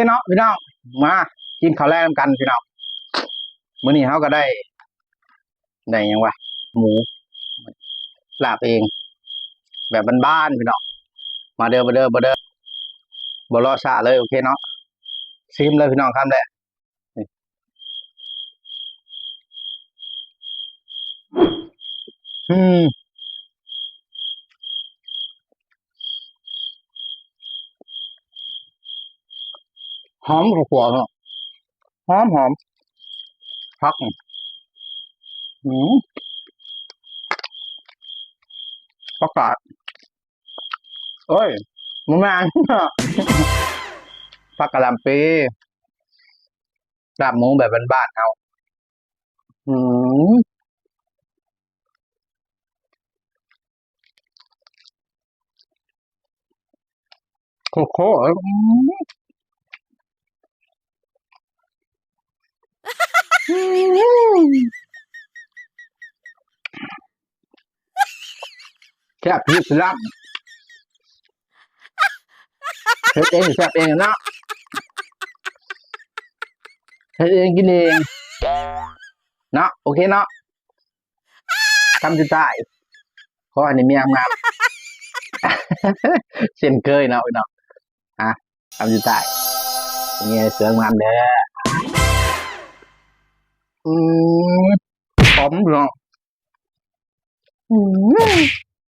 ເນາະພີ່ນ້ອງ ມາກິນເຂົ້າແລງນຳກັນພີ່ນ້ອງ. ມື້ນີ້ເຮົາກໍໄດ້ ໄດ້ຫຍັງວະ ໝູ ລາບເອງ ແບບບ້ານໆ ພີ່ນ້ອງ. ມາເດີ ມາເດີ ມາເດີ ບໍ່ລໍຊ້າເລີຍ. ໂອເຄເນາະ ຊີມເລີຍພີ່ນ້ອງ ຄຳແລກ. ອືມ ຫອມເຂົ້າຂົ້ວເນາະ ຫອມໆ ຜັກ ອືມ ຜັກກາດ ໂອ້ຍ ບໍ່ແມ່ນ ຜັກກະຫຼ່ຳປີ ລາບໝູແບບບ້ານໆ ເຮົາ ອືມ ໂຄດໆ ເອີຍ ອືມ ແຊບທີ່ສຸດລະ ເຮັດເອງແຊບເອງເນາະ ເຮັດເອງກິນເອງເນາະ. ໂອເຄເນາະ ຄຳສຸດທ້າຍ ຂໍໃຫ້ໄດ້ເມຍງາມໆ ເຊັ່ນເຄີຍເນາະພີ່ນ້ອງ. ອ່ະ ຄຳສຸດທ້າຍ ເມຍເສີມງາມເດີ. ອືມ ຫອມເນາະ ອືມ.